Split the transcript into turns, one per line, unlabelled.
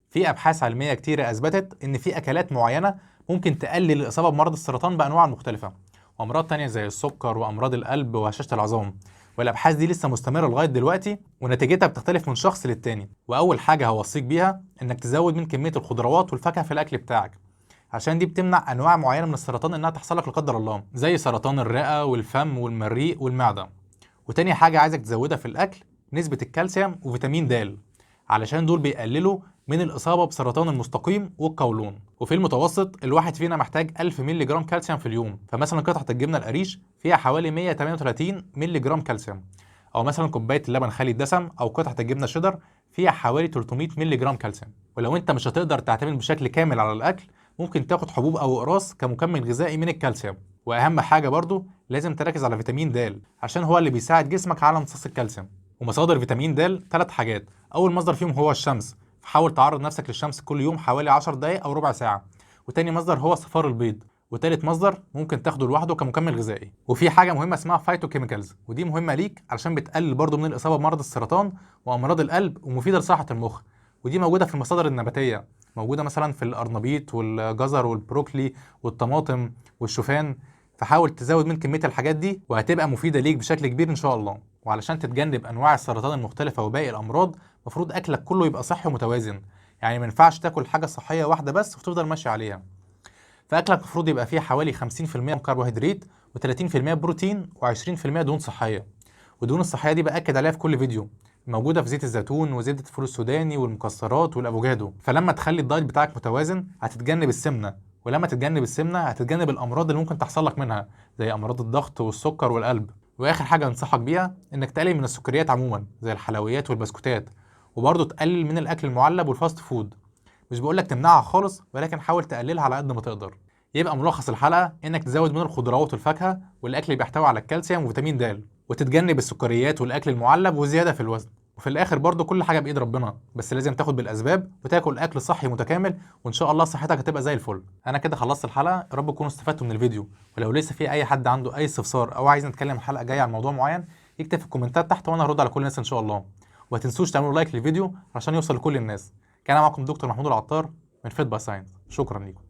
في ابحاث علمية كتيرة اثبتت ان في اكلات معينة ممكن تقلل الاصابة بمرض السرطان بانواعه المختلفة، وامراض تانية زي السكر وامراض القلب وهشاشه العظام. والابحاث دي لسه مستمرة لغاية دلوقتي، ونتيجتها بتختلف من شخص للتاني. واول حاجة هوصيك بيها انك تزود من كمية الخضروات والفاكهه في الاكل بتاعك، عشان دي بتمنع انواع معينة من السرطان انها تحصل لك لا قدر الله، زي سرطان الرئة والفم والمريء والمعده. وتاني حاجة عايزك تزودها في الاكل نسبه الكالسيوم وفيتامين د، علشان دول بيقللوا من الاصابة بسرطان المستقيم والقولون. وفي المتوسط الواحد فينا محتاج 1000 مللي جرام كالسيوم في اليوم، فمثلا قطعه الجبنة القريش فيها حوالي 138 مللي جرام كالسيوم، او مثلا كوباية اللبن خالي الدسم او قطعه الجبنة شيدر فيها حوالي 300 مللي جرام كالسيوم. ولو انت مش هتقدر تعتمد بشكل كامل على الاكل، ممكن تاخد حبوب او اقراص كمكمل غذائي من الكالسيوم. واهم حاجة برضو لازم تركز على فيتامين د، عشان هو اللي بيساعد جسمك على امتصاص الكالسيوم. ومصادر فيتامين د 3 حاجات، اول مصدر فيهم هو الشمس، فحاول تعرض نفسك للشمس كل يوم حوالي 10 دقايق او ربع ساعة. وتاني مصدر هو صفار البيض، وتالت مصدر ممكن تاخده لوحده كمكمل غذائي. وفي حاجة مهمة اسمها phytochemicals، ودي مهمة ليك علشان بتقلل برضو من الاصابة بمرض السرطان وامراض القلب، ومفيدة لصحة المخ. ودي موجودة في المصادر النباتية، موجودة مثلا في القرنبيط والجزر والبروكلي والطماطم والشوفان. فحاول تزود من كمية الحاجات دي وهتبقى مفيدة ليك بشكل كبير ان شاء الله. وعلشان تتجنب انواع السرطان المختلفة وباقي الامراض، المفروض اكلك كله يبقى صحي ومتوازن، يعني ما ينفعش تاكل حاجة صحية واحدة بس وتفضل ماشي عليها. فاكلك المفروض يبقى فيه حوالي 50% كربوهيدرات و30% بروتين و20% دهون صحية. والدهون الصحية دي باكد عليها في كل فيديو، موجودة في زيت الزيتون وزبده الفول السوداني والمكسرات والافوكادو. فلما تخلي ال diet بتاعك متوازن هتتجنب السمنة، ولما تتجنب السمنة هتتجنب الامراض اللي ممكن تحصل لك منها زي امراض الضغط والسكر والقلب. واخر حاجة انصحك بيها انك تقلل من السكريات عموما زي الحلويات والبسكوتات، وبرضه تقلل من الاكل المعلب وال fast food. مش بقولك تمنعها خالص، ولكن حاول تقللها على قد ما تقدر. يبقى ملخص الحلقة انك تزود من الخضروات والفاكهه والاكل اللي بيحتوي على الكالسيوم وفيتامين د، وتتجنب السكريات والاكل المعلب وزيادة في الوزن. وفي الاخر برضو كل حاجة بايد ربنا، بس لازم تاخد بالاسباب وتاكل اكل صحي متكامل، وان شاء الله صحتك هتبقى زي الفل. انا كده خلصت الحلقة، يا رب تكونوا استفدتوا من الفيديو. ولو لسه في اي حد عنده اي استفسار او عايز نتكلم الحلقة الجاية عن موضوع معين، يكتب في الكومنتات تحت وانا هرد على كل الناس ان شاء الله. وما تنسوش تعملوا like للفيديو عشان يوصل لكل الناس. كان معكم دكتور محمود العطار من Fit by Science، شكرا لكم.